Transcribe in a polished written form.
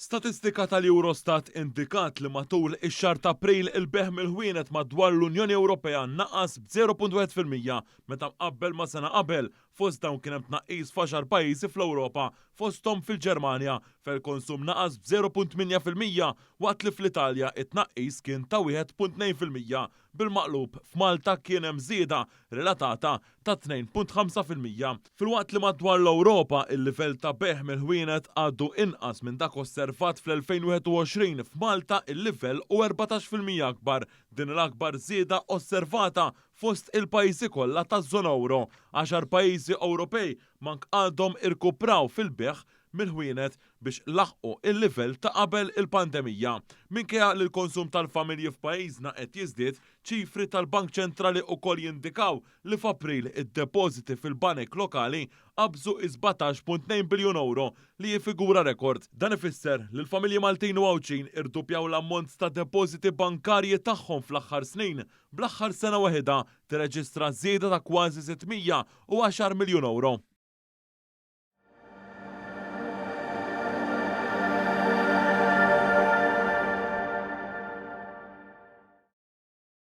Statistika tal-Eurostat indikat li matul ix-xahar ta' April il-bejgħ mill-ħwienet madwar l-Unjoni Ewropea naqas b'0.1% meta mqabbel ma' sena qabel. Fost dawn kien hemm tnaqqis f'għaxar pajjiżi fl-Ewropa, fosthom fil-Ġermanja, fejn il-konsum naqas b'0.8% waqt li fl-Italja it-tnaqqis kien ta' 1.2%. Bil-maqlub, f'Malta kien hemm żieda relatata ta' 2.5%. Filwaqt li madwar l-Ewropa il-livell ta' bejgħ mill-ħwienet għadu inqas minn dak osservat fl-2021, f'Malta il-livell hu 14% akbar, din l-akbar żieda osservata fost il-pajjiżi kollha taż-żona ewro. Għaxar pajjiżi Ewropej mank għadhom irkupraw fil-bejgħ mill-ħwienet biex laħqu il-livell ta' qabel il-pandemija. Minkejja li l-konsum tal-familji f'pajjiżna qed jiżdied, ċifri tal-Bank Ċentrali wkoll jindikaw li f'April id-depożiti fil-banek lokali qabżu is-17.2 biljun euro li jifigura rekord. Dan ifisser li l-familji Maltin u Għawdxin irdupjaw l-ammont ta' depożiti bankarji tagħhom fl-aħħar snin, bl-aħħar sena waħedha tirreġistra żieda ta' kważi 610 miljun euro.